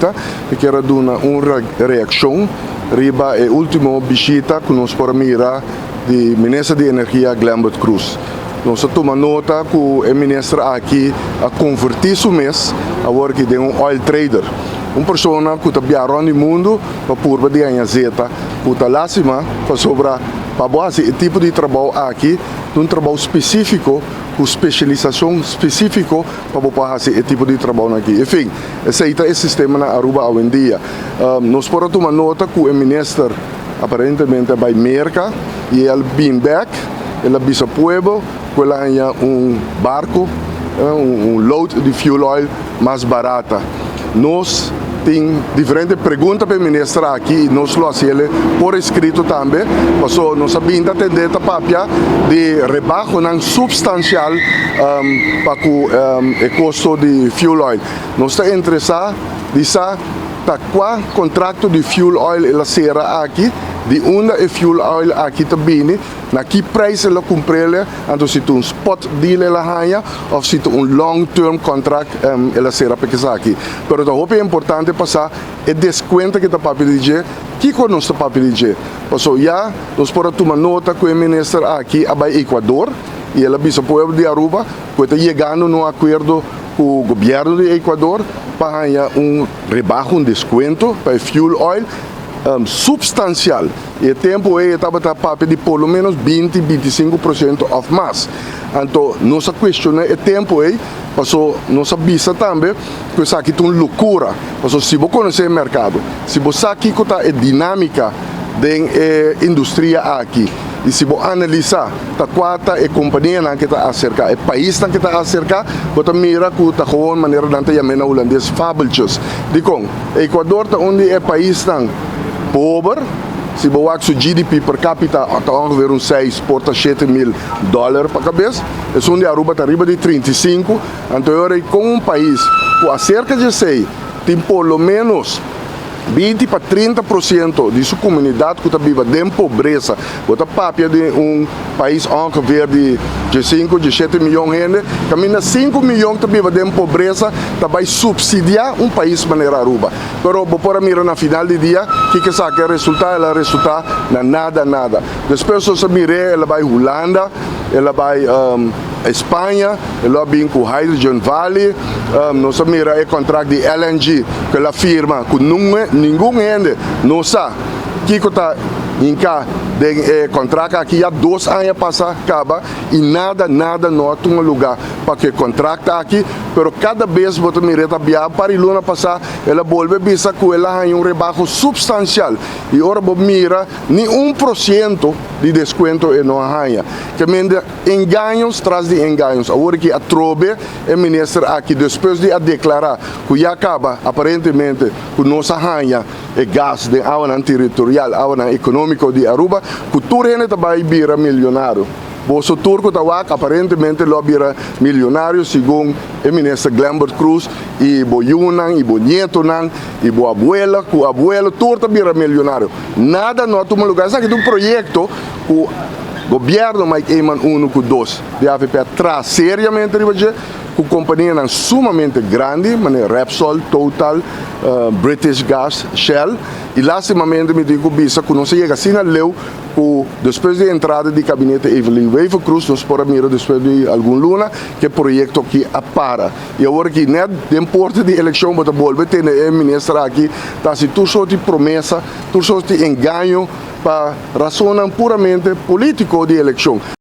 Mi kier a duna un reaccion riba e ultimo bishita cu nos por a mira di Minister di Energia Glenbert Croes. Nos a tuma nota cu e minister aki a converti su mes awor aki den un oil trader. Un persona cu ta biaha rond di mundo pa purba di haña zeta, cu ta lastima pasobra pa bo haci e tipo di trabou aki ta un trabou specifico cu specialisacion specifico pa bo por haci e tipo di trabounan aki. Enfin, esey ta e sistema na Aruba awendia. Nos por a tuma nota cu e minister aparentemente a bay Merca y el bin bek, el a bisa pueblo cu el a haña un barco, un load di fuel oil mas barata. Nos tin diferente pregunta pa e minister aki y nos lo haciele por escrito tambe, paso nos a bin ta tende ta papia di rebahonan substancial pa cu e costo di fuel oil. Nos ta interesa di sa ta cua contracto di fuel oil el a cera aki, di unda e fuel oil aki ta bini, na ki prijs el a cumprele, anto si ta un spot deal el a haña of si ta un long term contract el a cera pa esaki. Pero ta hopi importante pa sa e descuento cu ta papia di dje, kico nos ta papia di dje. Paso ya nos por a tuma nota cu e minister aki a bay Ecuador y el a bisa pueblo di Aruba cu e ta yegando na un acuerdo cu gobierno di Ecuador pa haña un rebaho, un descuento pa e fuel oil substancial. Y e tempo ey e tabata papia di por lo menos 20, 25% of mas. Anto nos a cuestiona e tempo ey, paso nos a bisa tambe cu esaki ta un locura. Paso si bo conoce e mercado, si bo sa kico ta e dinamica den e industria aki y si bo analisa ta cua ta e companianan cu ta acerca, e paisnan cu ta acerca, bo ta mira cu ta gewoon manera nan ta yama na Hulandes fabeltjes. Dicon? Ecuador ta un di e paisnan pober, si bo wak su GDP per capita ta ongeveer un 6 por ta 7 mil dollar pa cabes, esun di Aruba ta riba di 35, anto ora con un pais cu acerca di 6 tin por lo menos 20 pa 30% di su comunidad cu ta biba den pobresa. Bo ta papia di un pais ongeveer di 5, 7 miyon hende, caminda 5 miyon ta biba den pobresa, ta bay subsidia un pais manera Aruba. Pero bo por mira na final di dia, kico esaki a resulta? El a resulta na nada, nada. Despues nos a mira, el a bay Hulanda, el a bay Spaña, el a bin cu Hydrogen Valley, nos a mira e contract di LNG, cu el a firma, cu ningun hende no sa kico ta hinca den e contract aki. Ya 2 aña pasa caba y nada, nada no a tuma luga pa e contract aki, pero cada bes bo ta mira ta bia para luna pasa, el a bolbe bisa cu el a un rebaho substancial y ora bo mira, ni 1% di descuento e no a haña. Kiermen engaño tras di engaño. Awor cu atrobe e minister aki, despues di a declara cu ya caba aparentemente cu nos a haña e gas den awa territorial, awa economico di Aruba, cu tur hende ta bay bira miyonario. Boso tur cu ta wak aparentemente lo bira miyonario segun e minister Glenbert Croes y bo yiunan y bo nietonan y bo abuela cu abuelo, tur ta bira miyonario. Nada no a tuma luga. Esaki ta un proyecto cu gobierno Mike Eman 1 cu 2 di AVP a traha seriamente riba dje, cu compania sumamente grandi, manera Repsol, Total, British Gas, Shell, y lastimamente mi tin cu bisa cu nos a yega asina leu cu despues di entrada di gabinete Evelyn Wever-Croes, nos por mira despues di algun luna cu e proyecto aki a para. Y awor cu net den porta di eleccion, bo ta bolbe tende e minister aki, ta haci tur sorto di promesa, tur sorto di engaño pa rason puramente politico di eleccion.